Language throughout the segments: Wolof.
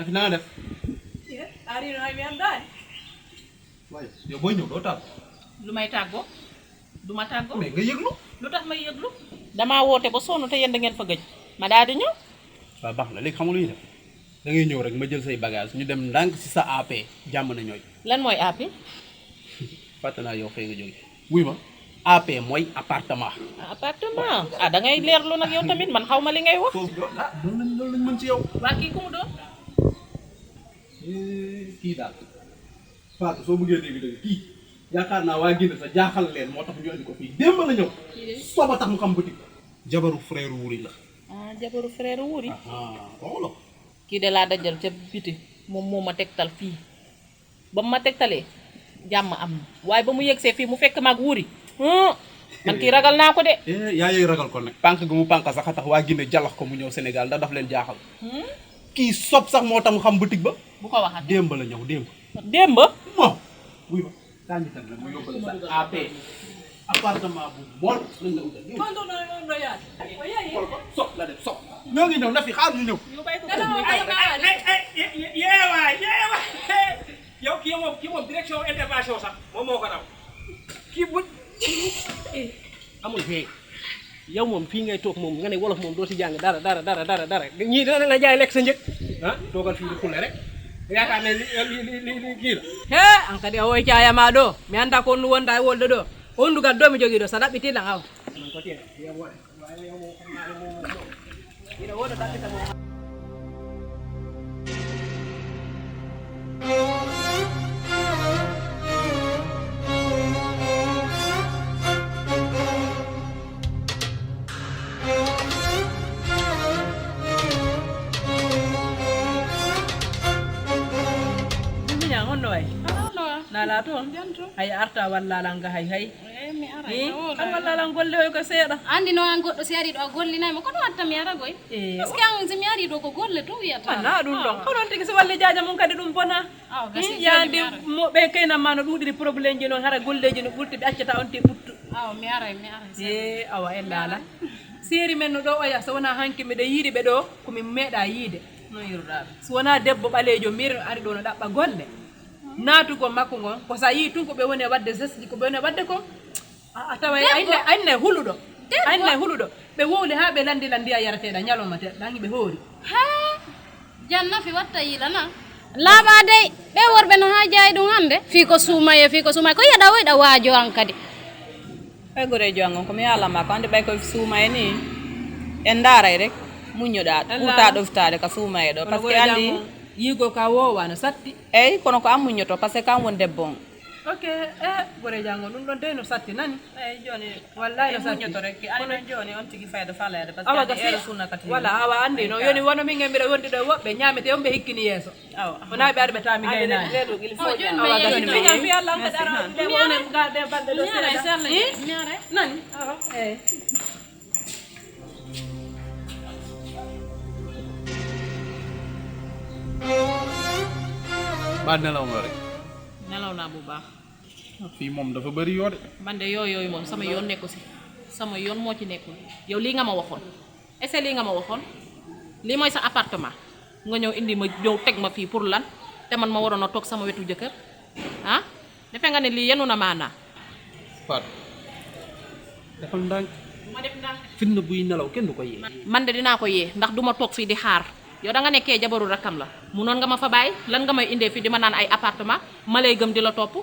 fi naa def. ari no mi andani. waaye yow booy ñëw doo tàgg. lu may tàggoo du ma tàggoo. mais nga yëglu. lu tax may yëglu. damaa woote ba sonn te yéen da ngeen fa gëj ma daal di ñëw. waaw baax na léegi xam nga lu ñuy def da ngay ñëw rek ma jël say bagage ñu dem ndànk si sa AP jàmm na ñooy. lan mooy AP. fàtte naa yow fee nga jóge wuy ma AP mooy appartement. appartement ah da ngay leerlu nag yow tamit man xaw ma li ngay wax. foofu ah loolu lañ mën ci yow. waa kii ku mu doon. kii daal Fatou soo bëggee dégg-dégg kii yaakaar naa waa Guinée sa jaaxal leen moo tax ñu andi ko fii démb la ñëw. sooba tax mu xam boutique. jabaru frère wuri la. ah jabaru frère wuri. waxu la. kii de laa dajal ca biti moom moo ma tegtal fii ba mu ma tegtalee jàmm am na waaye ba mu yegsee fii mu fekk maag wuri man kii ragal naa ko de. yaa yey ragal ko nag. pànk gu mu pànk sax a tax waa Guinée jalax ko mu ñëw Sénégal ndax daf leen jaaxal. kii sob sax moo tax mu xam boutique ba. bu ko waxat démb la ñëw démb. démb. bon wuy ma kaa ñu tam nag mu yóbbal sa AP appartement bu bon lañ la utal. xool ko sob la def sob. ñoo ngi ñëw na fi xaar ñu ñëw. yeewaay yow kii moom direction intervention sax moom moo ko raw kii bu amul fee yow moom fii ngay toog moom nga ne wolof moom doo si jàng dara ñii dana la jaay lekk sa njëg ah toogal fii di xulle rek yaakaar ne li kii la he an kadi a woy cayama ɗo mi anda ko onnu wonda e wolde ɗo hondugal ɗo mi jogui ɗo sa ɗaɓɓitiɗan aw man ko tiye yow waaye yow moom xam naa ne moom ina woɗa ɗaɓɓita mo honno way nala toon hay arta wallalan ga hay an wallalan golle hoy ko seeɗa andi no an goɗɗo si ari ɗo a gollinaymo kono watta mi ara goy par ce que an si mi ari ɗo ko golle to wiyata na ɗum ɗon ko ɗon tigi so walle jaja mum kadi ɗum bona yande moɓe kaynanma no ɗuɗiri probléme ji noon hara golleji no ɓurti ɓe accata on te ɓuttu aw mi aray awa en laala séri men no ɗo oya so wona hanki miɗo yiiɗi ɓe ɗo komin meeɗa yiide no yiruɗaɓe so wona debbo ɓalejo mir ari ɗo no ɗaɓɓa golle naatugo makko ngon ko sa yii tun ko ɓe woni e wadde geste ji ko ɓe woni e wadde ko a tawa anne huluɗo ɓe wowli ha ɓe landi ndiya yarateɗa ñalawma te ɗangi ɓe hoori ha jannafi watta yiilana laaɓa dey ɓe worɓe no ha jayi ɗum hande fii ko suumaye ko yiyaɗa woyɗa waajo an kadi ɓay gorejo an gon komi yalama ko andi ɓay koye suumaye ni en daaray rek muñoɗa ɓurta ɗoftade ka suumaye ɗo par ce que andi yigo ka wowano satti eyyi kono ko an muñoto par ce que kan won debbo on ok gore jango ɗum ɗon dey no satti nani eyyi joni wallahi no satti muñoto rek ani joni on tigi fayda falede par awa ce que ere sunna kati wala awa andi no yoni wono min mbiɗa wondi ɗo woɓɓe ñamete on ɓe hikkini yeeso awa wona ɓe arɓe tami gaynani awa gasi miñam fi allah kadi ara wone garde balɗe ɗo nani eyyi ba nelaw nga rek. nelaw naa bu baax. fii moom dafa bëri yoo de. man de yooyu moom sama yoon nekku si sama yoon moo ci nekkul yow lii nga ma waxoon est-ce que lii nga ma waxoon lii mooy sa appartement nga ñëw indi ma ñëw teg ma fii pour lan te man ma waroon a toog sama wetu jëkkër ah defe nga ne lii yenu na maanaa. Fatou defal ndànk. ma def ndànk. fitna buy nelaw kenn du ko yee. man de dinaa ko yee ndax du ma toog fii di xaar. yow da nga nekkee jabaru rakkam la munoon nga ma fa bàyyi lan nga may indee fii di ma naan ay appartement ma lay gëm di la topp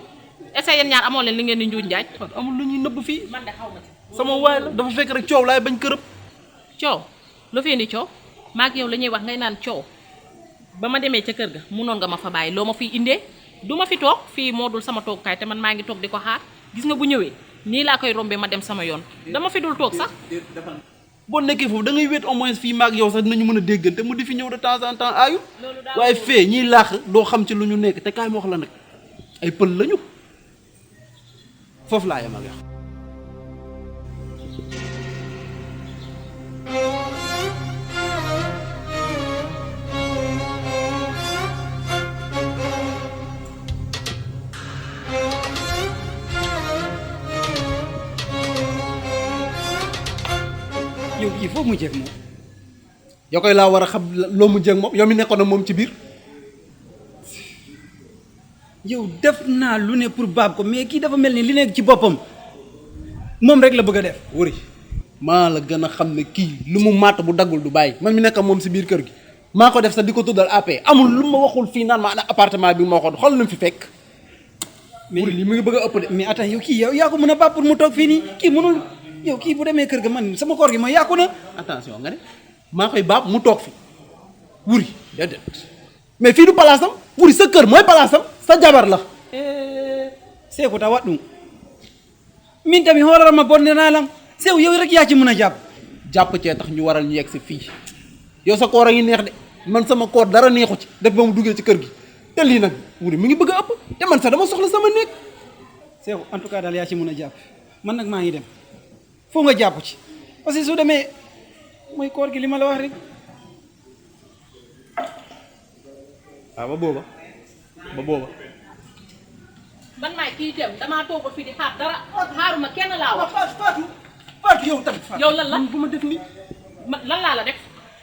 est-ce que yéen ñaar amoo leen li ngeen di njuuj njaaj. amul lu ñuy nëbb fii. man de xaw ma ci. sama waay la dafa fekk rek coow laay bañ kërëb. coow lu fi indi coow maag yow la ñuy wax ngay naan coow ba ma demee ca kër ga munoon nga ma fa bàyyi loo ma fiy indee du ma fi toog fii moo dul sama toogukaay te man maa ngi toog di ko xaar gis nga bu ñëwee nii laa koy rombee ma dem sama yoon dama fi dul toog sax. boo nekkee foofu da ngay wéet au moins fii maag yow sax dinañu mën a déggante mu di fi ñëw de temps en temps aayul waaye fee ñiy laax doo xam ci lu ñu nekk te kaay ma wax la nag ay pël lañu foofu laa yem ak yow. yow kii foofu mu jeeg moom yow koy laa war a xam loo mu jeeg moom yow mi nekkoon na moom ci biir yow def naa lu ne pour baab ko mais kii dafa mel ni li nekk ci boppam moom rek la bëgg a def. wuri maa la gën a xam ne kii lu mu màtt bu daggul du bàyyi man mi nekk moom si biir kër gi maa ko def sax di ko tuddal AP amul lu ma waxul fii naan ma ana appartement bi ma waxoon xool lu mu fi fekk. wuri li mu ngi bëgg a ëpp de. mais attends yow kii yow yaa ko mën a baab pour mu toog fii nii kii mënul yow kii bu demee kër ga man sama koor gi ma yàqu na. attention nga ne maa koy baab mu toog fi wuri déedéet mais fii du palaasam wuri sa kër mooy palaasam sa jabar la. seeku ta waɗɗum min tamit hoorarama bonde naa lam sew yow rek yaa ci mën a jàpp. jàpp cee tax ñu waral ñu yegg si fii yow sa koor a ngi neex de man sama koor dara neexu ci def ba mu duggee ci kër gi te lii nag wuri mi ngi bëgg a ëpp te man sax dama soxla sama néeg. sew en tout cas daal yaa ci mën a jàpp man nag maa ngi dem foo nga jàpp ci parce que su demee mooy koor gi li ma la wax rek. waaw ba booba man maay kii dem damaa toog ba fii di xaar dara xaaruma kenn laa wax. Fatou yow tamit Fatou. yow lan la bu ma def nii. lan laa la def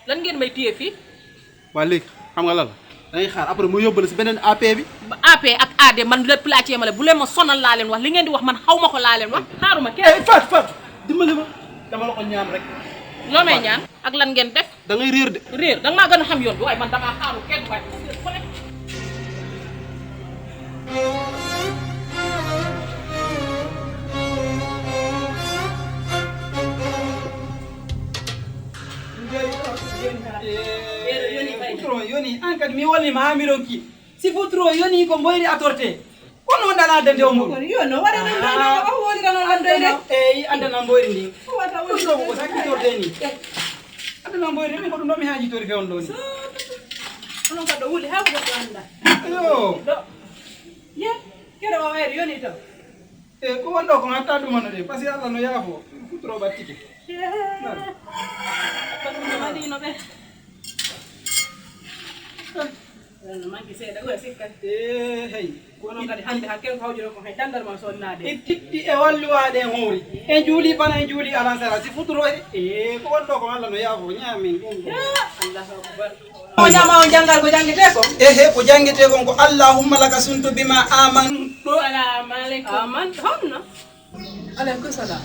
lan ngeen may téye fii. waa léegi xam nga lan la da ngay xaar après mu yóbbale si beneen AP bi. AP ak AD man lépp laa ci yemale bu leen ma sonal laa leen wax li ngeen di wax man xaw ma ko laa leen wax xaaruma kenn. Fatou dimbali ma dama la ko ñaan rek. loo may ñaan ak lan ngeen def. da ngay réer de. réer da nga maa gën a xam yoon bi waaye man damaa xaaru kenn waaye ko nekk. futuro yoni an kadi mi wolnima ha miɗon ki si futuro yoni ko mboyri atorte kono wonɗana addande o muɗum yono waɗa o woni kan on andoyde eyyi andana mboyri ndi futuro ko sakkitorte ni andana mboyri min ko ɗum ɗo mi hajitori fe on ɗo ni onon kadi ɗo wuuli ha ko goɗɗo anda yo ɗo ye keɗo o wayre yoni taw e ko wonɗo ko hatta ɗumano de par ce que allah no yaafo futuro ɓattike waɗino ɓe manque seeɗa ɓuura sikkati hey kono kadi hannde hakken ko hawjuro ko hay dandal ma sonnade e tiɗɗi e walluwaɗe e hoori e juuli bana e juuli alansara si futuro e ko wonɗo ko allah no yaafo ñamin allahu akbar o ñama o janggal ko jangguete ko ehe ko jangguete kon ko allahumma laka suntu bima aman salamu aleykum aman honno aleykum salam